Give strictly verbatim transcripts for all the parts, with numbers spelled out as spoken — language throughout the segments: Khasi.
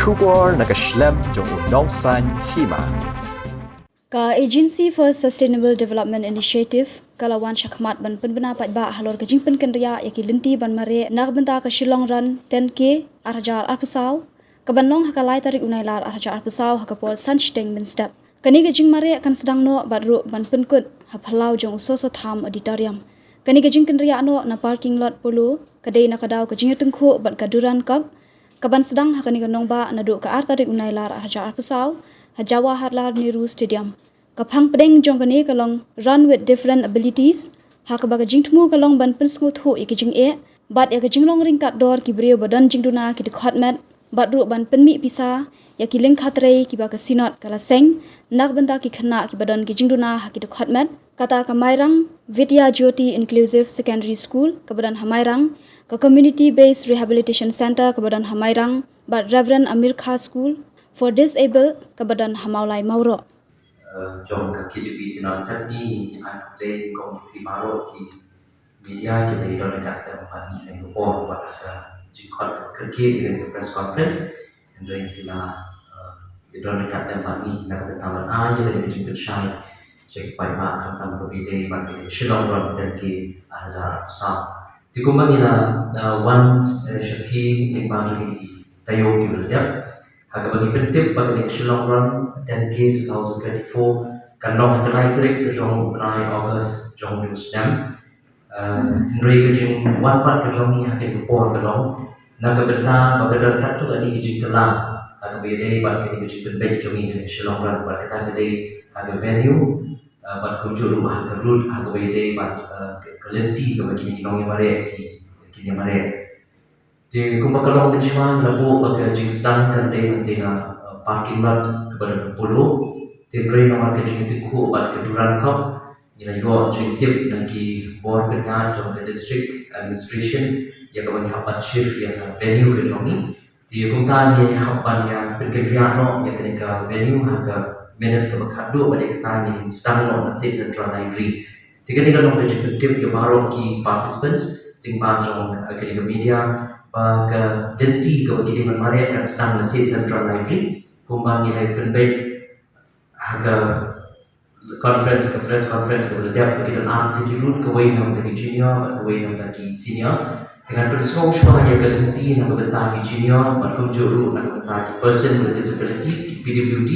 Khubor na ka shlem jong u nongsaiñ hima. Ka Agency for Sustainable Development Initiative ka la wan shakhmat ban pynbna paidbah halor ka jingpynkynriah ïa ki lynti ban mareh na ka bynta ka Shillong Run ten K ar hajar arphew saw, ka ban long ha ka lai tarik u Nailar ar hajar arphew saw ha ka por san shiteng mynstep. Kane ka jingmareh kan sdang noh bad ruh ban pynkut ha phyllaw jong u Soso Tham Auditorium. Kane ka jingkynriah noh na parking lot Polo ka dei na ka daw ka jingïatyngkhuh bad ka Durand Cup, ka ban sdang ha kane ka nongbah naduh ka ar tarik u Nailar ar hajar arphew saw ha Jawaharlal Nehru Stadium. Ka phang pdeng jong kane ka long Run with Different Abilities, ha kaba ka jingthmu ka long ban pynsngewthuh ïa ki jingeh bad ïa ka jinglong ryngkat dor ki briew ba don jingduna ki dkhot met, bad ruh ban pynmih pisa ïa ki lyngkha trei kiba ka Synod ka la seng na ka bynta ki khynnah kiba don ki jingduna ha ki dkhot met, kata ka Mairang Vidya Jyoti Inclusive Secondary School kaba don ha Mairang, ka Community Based Rehabilitation Centre kaba don ha Mairang, bad Reverend Amir Kha School for Disabled kaba don ha Mawlai Mawroh. Eh, jong ka K J P Synod Sepngi, ngi ai khublei kum ki baroh ki media kiba ïadon ryngkat lem bad ngi ha kane ka por, bad ka jingkhot ka kyrkieh ïa kane ka press conference. Hynrei ki la, eh, ïadon ryngkat lem bad ngi na ka bynta ban ai ïa kane ka jingpynshai sha ki paidbah khamtam kaba ïadei bad ka Shillong Run ten K ar hajar arphew saw. Te kumba ngi la, eh, wan, eh, sha phi lyngba jong ki taïew kiba la dep, ha kaba ngi pyntip ba kane ka Shillong Run ten K two thousand twenty-four kan long ha ka lai tarik ka jong u bnai August jong une u snem. Eh, hynrei ka jingwan pat ka jong ngi ha kane ka por ka long na ka bynta ba ka don katto katne ka jingkylla ha kaba ïadei bad kane ka jingpynbeit jong ngi ha kane ka Shillong Run, bad kata ka dei ha ka venue, eh, bad kumjuh ruh ha ka route ha kaba ïadei bad, eh, ka, ka lynti kaba kine ki nongïamareh ki, kin ïamareh. Te kumba ka long mynshuwa ngi la buh ba ka jingsdang kan dei hangtei na, eh, parking lot kaba don ha Polo. Te hynrei namar ka jingïatyngkhuh bad ka Durand Cup, ngi la ïoh jingtip na ki bor pynïaid jong ka district administration ïa kaba ngi hap ban shift ïa ka venue ka jong ngi. Te kumta ngi hap ban ïa pynkynriah noh ïa kane ka venue ha ka minit kaba khatduh, bad ïa kata ngin sdang noh na State Central Library. Te kane ka long ka jingpyntip ïa baroh ki participants lyngba jong, eh, kane ka media ba ka lynti kaba ki dei ban mareh kan sdang na State Central Library kumba ngi la pynbeit ha ka conference, ka press conference kaba la dep, ba ki don ar tylli ki route, kawei na ka bynta ki junior bad kawei na ka bynta ki senior. Te ngan pynsngew shuwa ïa ka lynti na ka bynta ki junior bad kumjuh ruh na ka bynta ki person with disabilities, ki P W D.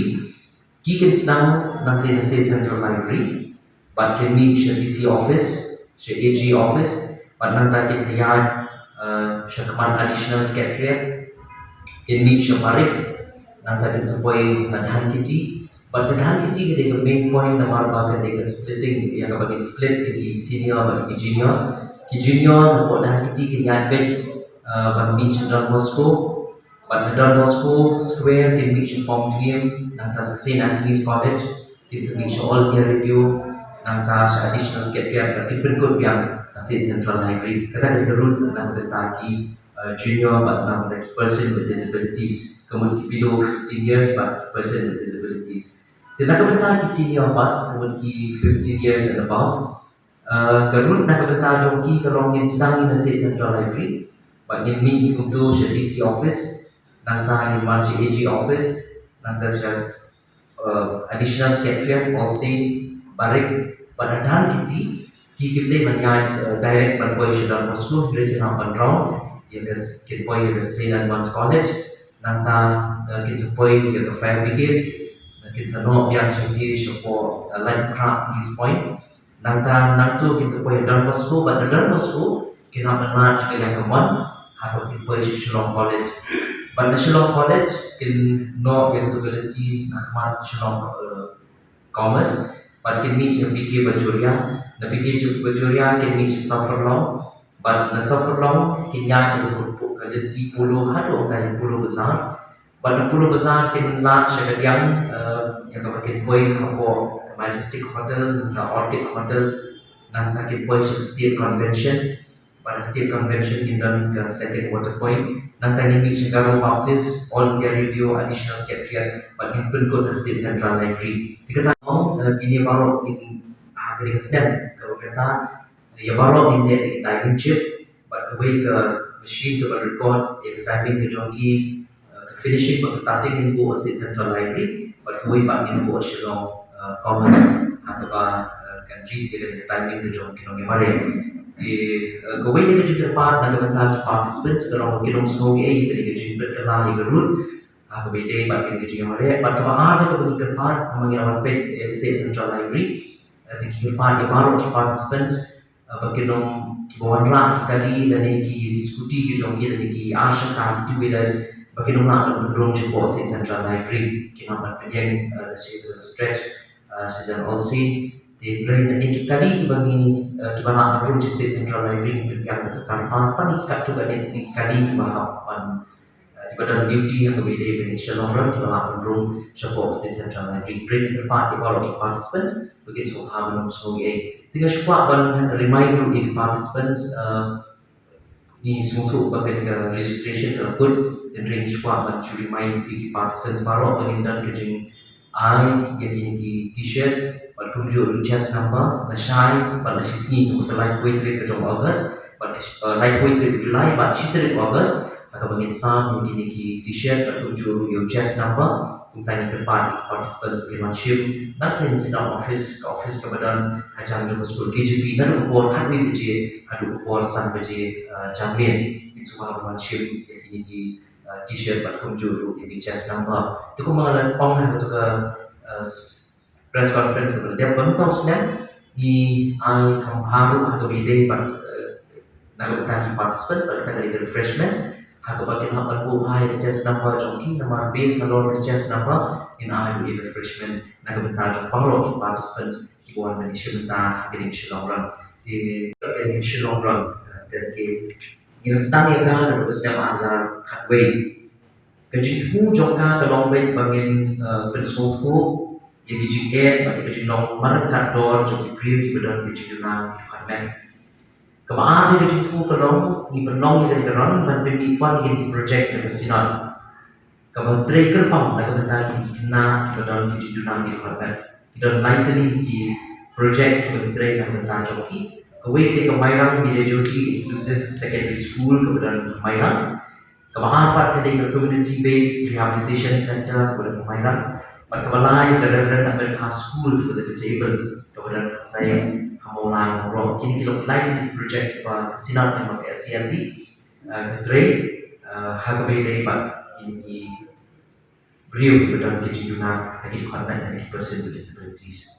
Ki kin sdang nangtei na State Central Library bad kin mih sha D C office, sha A G office, bad nangta kin sa ïaid, eh, sha khmat Additional Secretariat, kin mih sha Barik, nangta kin sa poi ha Dhankheti, bad ka Dhankheti ka dei ka main point namar ba ka dei ka splitting, ïa kaba kin split ïa ki senior bad ki junior. Ki junior hapoh Dhankheti kin ïaid beit, eh, ban mih sha Don Bosco, bad na Don Bosco Square kin mih sha Pom Kem, nangta sha Saint Anthony's College, kin sa mih sha All India Radio, nangta sha Additional Secretariat, bad kin pynkut biang ha State Central Library. Kata ka dei ka route na ka bynta ki, eh, junior bad na ka bynta ki person with disabilities, ka mut ki below fifteen years bad ki person with disabilities. Te na ka bynta ki senior bad ka mut ki fifteen years and above, eh, ka route na ka bynta jong ki ka long ngin sdang na State Central Library bad ngin mih kumto sha D C office, nangta ngin wan sha A G office, nangta sha, eh, Additional Secretariat, All Saint, Barik, bad ha Dhankheti ki kim dei ban ïaid, eh, direct ban poi sha Don Bosco, hynrei kin hap ban round, ïa ka s-, kin poi ïa ka Saint Edmund's College, nangta, eh, kin sa poi ïa ka Fire Brigade, kin sa noh biang sha, sha, shapoh, eh, Laitumkhrah Police Point. Nangta nangto kin sa poi ha Don Bosco, bad na Don Bosco kin hap ban leit sha ka Liang Kamon, haduh kin poi sha Shillong College. Bad na Shillong College kin noh ïa kato ka lynti na khmat Shillong, eh, Commerce, bad kin mih sha B K Bajoria, na B K Bajoria kin mih sha Saffron Long, bad na Saffron Long kin ïaid ïa kato ka lynti Polo haduh hangtai Polo Bazaar. Bad na Polo Bazaar kin leit sha kadiang, eh, ïa kaba kin poi hapoh Majestic Hotel, nangta Orchid Hotel, nangta kin poi sha State Convention, bad na State Convention ngin don ka second water point, nangta ngin mih sha Garo Baptist, All India Radio, Additional Secretariat, bad ngin pynkut ha State Central Library. Te kata, eh, kine baroh ngin, ha kane ka snem kaba mynta, ïa baroh ngin leh ïa ka timing chip, bad kawei ka machine kaba record ïa ka timing ka jong ki, eh, Finishing bad starting ngin buh ha State Central Library bad kawei pat ngin buh ha Shillong uh, Commerce ha kaba uh, kan jied ïa ka timing ka jong ki nongïamareh. Te uh, kawei de ka jingkyrpad na ka bynta ki participants ka long ki long sngewbha ïa ka jingpeit kylla ïa ka route ha kaba ïadei bad ka jingïamareh bad kaba ar de kaba ngi kyrpad namar ngi la wan peit ïa ka State Central Library. Te ngi kyrpad ïa baroh ki participants ba kin ym, kiba wanrah ki kali lane ki scooty ki jong ki lane ki ar shaka ki two wheelers ba kin ym lah ban pynrung shapoh State Central Library. Kin hap ban pynïeng lane stretch shajan olsien. Te hynrei na ki kali kiba ngi kiba lah ban rung sha State Central Library ngi pynbiang da ka car pass. Tang ki katto katne ki kali kiba hap ban kiba don duty ha kaba ïadei bad Shillong Run kiba lah ban rung shapoh State Central Library. Hynrei ngi kyrpad ïa baroh ki participants ba kin sngewbha ban ym sngew ei. Te nga shu kwah ban remind ruh ïa ki participants, ngi sngewthuh ba ka registration ka la kut, hynrei ngi shu kwah ban shu remind ïa ki participants baroh ba ngin don ka jing ai ïa kine ki t-shirt bad kumjuh ruh chest number lashai bad lashisngi, ka laiphewwei tarik ka jong August bad ka laiphewwei tarik July bad shi tarik August. Ha kaba ngin sam ïa kine ki t-shirt bad kumjuh ruh ïa u chest number. Kumta ngin kyrpad ïa ki participants ba kin wan shim na ka Synod office, ka office kaba don hajan jong ka skul K J P naduh ka por khatwei baje haduh ka por san baje janmiet. Ngin sngewbha ban wan shim ïa kine ki t-shirt bad kumjuh ruh ïa ki chest number. Te kumba nga la ong ha kato ka press conference kaba la dep, ba mynta u snem ngi ai kham bha ruh ha kaba ïadei bad na ka bynta ki participant bad kata ka dei ka refreshment ha kaba kin hap ban buh bha ïa ka chest number jong ki namar base halor ka chest number ngin ai ruh ïa ka refreshment na ka bynta jong baroh ki participant kiba wan ban ïashim bynta ha ka dei ka Shillong Run. Te ka dei ka Shillong Run te ki Ngi la sdang ïa ka naduh u snem ar hajar khatwei. Ka jingthmu jong ka ka long beit ba ngin pynsngewthuh ïa ki jingeh bad ïa ka jinglong markatdor jong ki briew kiba don ka jingduna ki dkhot met. Kaba ar ka jingthmu ka long ngi pynlong ïa ka run ban pynmih fund ïa ki project jong ka Synod. Kaba trei kyrpang na ka bynta ki khynnah kiba don ki jingduna ki dkhot met. Ki don lai tylli ki project kiba ki trei na ka bynta jong ki. Kawei ka dei ka Mairang Vidya Jyoti Inclusive Secondary School kaba don ha Mairang. Kaba ar pat ka dei ka Community Based Rehabilitation Center kaba don ha Mairang. Bad kaba lai ka Reverend Ambedkar School for the Disabled kaba don ha Mawlai Mawroh. Kine ki long ki lai tylli ki project kiba ka Synod ne ka S C L D ka trei ha kaba ïadei bad kine ki briew kiba don ki jingduna ha ki dkhot met ne ki person with disabilities.